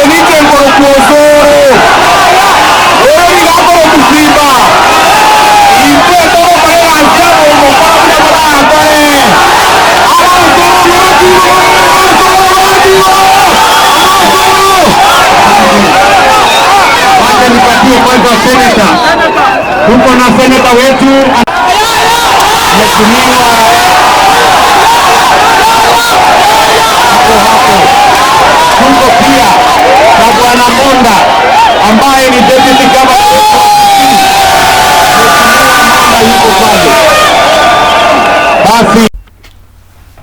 Inche nkoro Osoro. Ori gakoro kusimba. Inche toro kare ganchamo mokora buna morakore. Ara Osoro gatigo, Osoro gatigo, Osoro. Wacha nipatie kwanza seneta. Tuko na seneta wetu Mheshimiwa hapo hapo. Tuko pia na Bwana Monda ambaye ni deputy governor. Mheshimiwa Monda yuko pale. Basi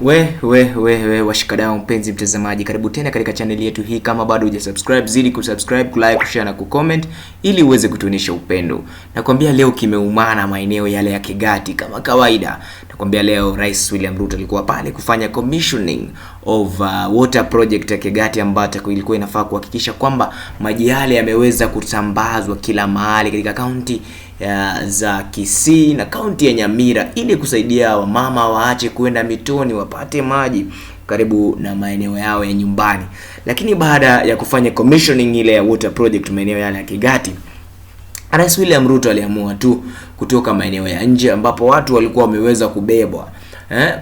We we we we washikadau, mpenzi mtazamaji, karibu tena katika chaneli yetu hii. Kama bado hujasubscribe, zidi kusubscribe, kulike, kushare na kucomment ili uweze kutuonyesha upendo. Nakwambia leo kimeumana maeneo yale ya Kegati kama kawaida. Nakwambia leo Rais William Ruto alikuwa pale kufanya commissioning of water project ya Kegati ambayo ilikuwa inafaa kuhakikisha kwamba maji yale yameweza kusambazwa kila mahali katika kaunti za Kisii na kaunti ya Nyamira ili kusaidia wamama waache kuenda mitoni wapate maji karibu na maeneo yao ya nyumbani. Lakini baada ya kufanya commissioning ile ya water project maeneo yale ya Kegati, Rais William Ruto aliamua tu kutoka maeneo ya nje ambapo watu walikuwa wameweza kubebwa.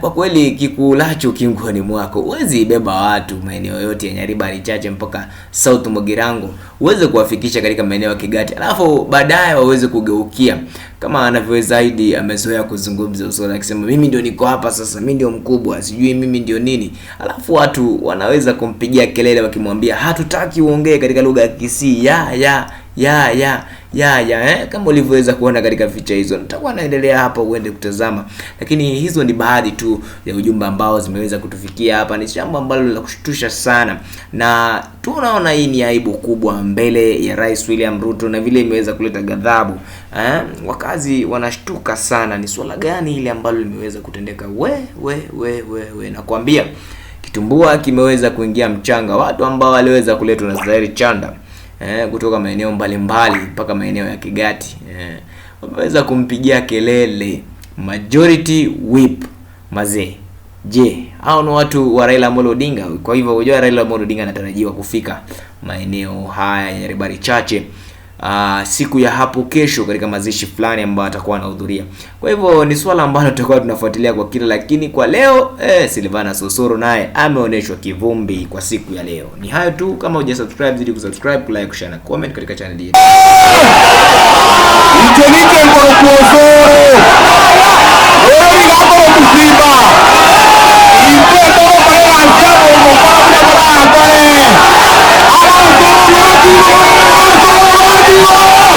Kwa kweli kikulacho kinguoni mwako. Huwezi ibeba watu maeneo yote ya Nyaribari Chache mpaka South Mugirango uweze kuwafikisha katika maeneo ya Kegati, alafu baadaye waweze kugeukia kama anavyoweza amezoea kuzungumza usoni akisema mimi ndio niko hapa sasa, mimi ndio mkubwa, sijui mimi ndio nini. Alafu watu wanaweza kumpigia kelele wakimwambia hatutaki uongee katika lugha ya Kisii ya ya ya ya ya ya kama ulivyoweza kuona katika picha hizo. Nitakuwa naendelea hapa uende kutazama, lakini hizo ni baadhi tu ya ujumbe ambao zimeweza kutufikia hapa. Ni jambo ambalo la kushtusha sana, na tunaona hii ni aibu kubwa mbele ya Rais William Ruto na vile imeweza kuleta ghadhabu. Wakazi wanashtuka sana, ni swala gani ile ambalo limeweza kutendeka? We we we we we, nakwambia kitumbua kimeweza kuingia mchanga. Watu ambao waliweza kuletwa na Zairi Chanda kutoka maeneo mbalimbali mpaka maeneo ya Kegati wameweza kumpigia kelele majority whip mazee. Je, hao ni watu wa Raila Amolo Odinga? Kwa hivyo unajua Raila Amolo Odinga anatarajiwa kufika maeneo haya ya Nyaribari Chache siku ya hapo kesho katika mazishi fulani ambayo atakuwa anahudhuria. Kwa hivyo ni swala ambalo tutakuwa tunafuatilia kwa kila, lakini kwa leo Silvana Sosoro naye ameonyeshwa kivumbi kwa siku ya leo. Ni hayo tu, kama hujasubscribe zidi kusubscribe, kulike, kushare na comment katika channel yetu. Inche ninche nkoro Osoro. Ori gakoro kusimba. Inche toro kare ganchamo mokora buna morakore. Ara Osoro gatigo, Osoro gatigo, Osoro.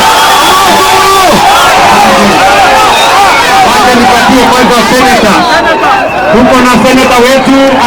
Wacha nipatie kwanza seneta. Tuko na seneta wetu.